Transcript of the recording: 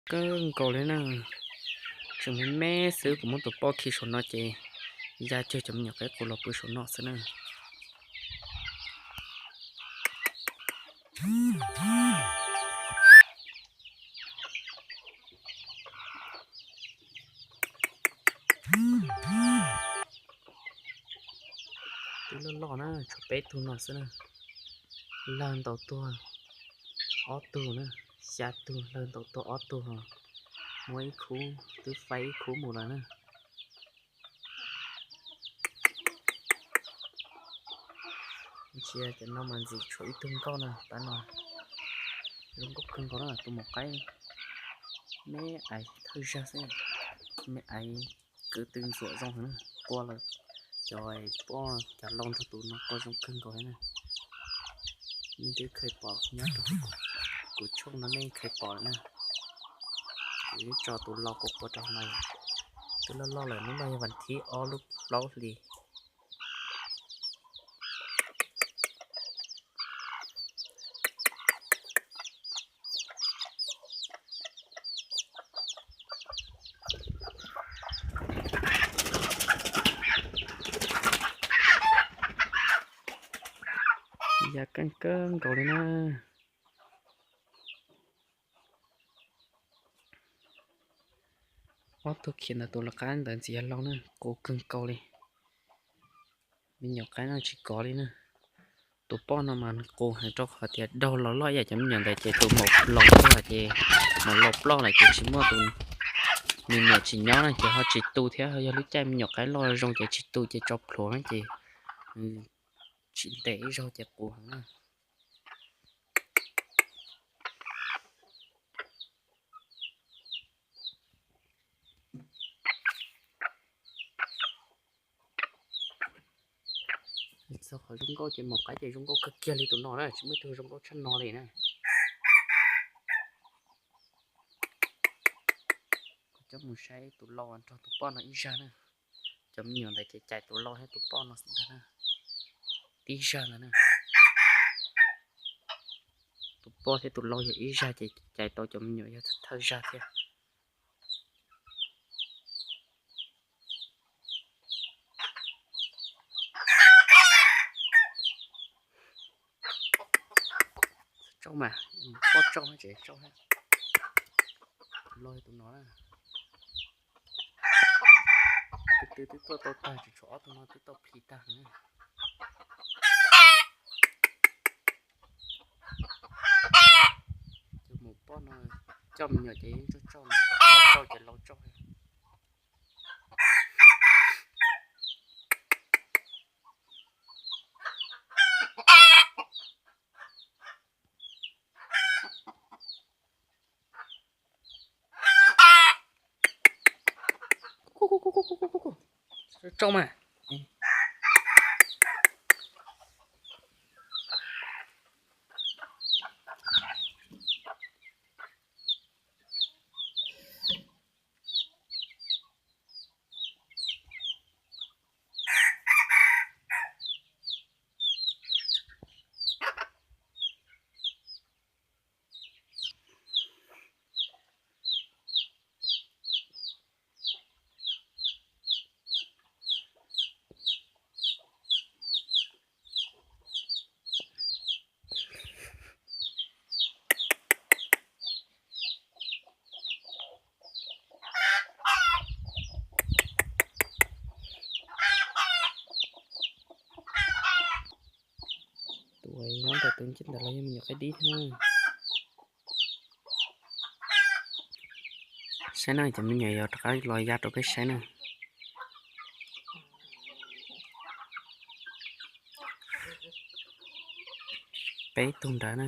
kawg nkaus li na. Tseem me me xwb, kuv muab tus poj khi saum no ces ya cuag cov me nyuam qaib qus los pw saum no xwb na. Twb loj loj na, tshuav peb tug no xwb na. Lawg ntaus tuag ob tug na, xya tug lawg ntaus tuag ob tug, muab ib khub twb faib ib khub mus lawm na. Ntsia cov no mas ntxim tshuav ib tug nkauj na, pab no zoo nkauj kawg nkaus na, tus maum qaib me aiv thawj zag xwb, me aiv kwv tw ntxuam zoo heev na, qua lawm cov poj cov lau nrog tus no qua zoo kawg nkaus li na. Nej twb kheev pom nyob rau kuv tshooj no nej kheev pom lawm na. Kuv yeej tso tus lau qua qua rau no, twb loj loj lawm, hnub no yog vas thib ob lub plaub hlis. Ya keej kawg nkaus li na. Ob tug khiav ntawm tus lawv qab ntawd ntxiv yog lau na, qus kawg nkaus li. Me nyuam qaib no tsis kov li na. Tus poj no mas qus heev rau qhov tias daug los loj ib yam cov me nyuam ntawd ces tus maum laus tuag ces, maum laus ploj lawm ces tsis muaj tus, me nyuam tsis nyob na ces ho tsis tu thiab, yog lub caij me nyuam qaib loj zoo ces tsis tu ces tso plhuav na ces tsis ntev ib zaug ces qus heev na. Txog qhov zoo nkauj ces maum qaib ces zoo nkauj kawg kiag li tus no na, tsis muaj ib tug zoo nkauj tshaj no li na. Kuv coj mus saib tus lau nrog tus poj no ib zag na. Cov me nyuam ntawd ces cais tus lau thiab tus poj no ntag na, tib zag ntag na. Tus poj thiab tus lau yog ib zag ces cais tau cov me nyuam yog thawj zag thiab. Tsauj mas, poj tsauj tseem tsauj thiab. Tus lau tus no na, tus twb twb tuaj tau tag, tseem tshuav ob tug no twb tau plhis tag na. Tus maum poj no coj me nyuam ces yeej tsauj tsauj, poj tsauj ces lau tsauj. Tsauj mas. Tus nyob ntawm tus ncej ntawd los yog me nyuam qaib dib thiab na. Saib na, cov me nyuam yuav rov qab los ya rau peb saib na. Peb tug nrad na.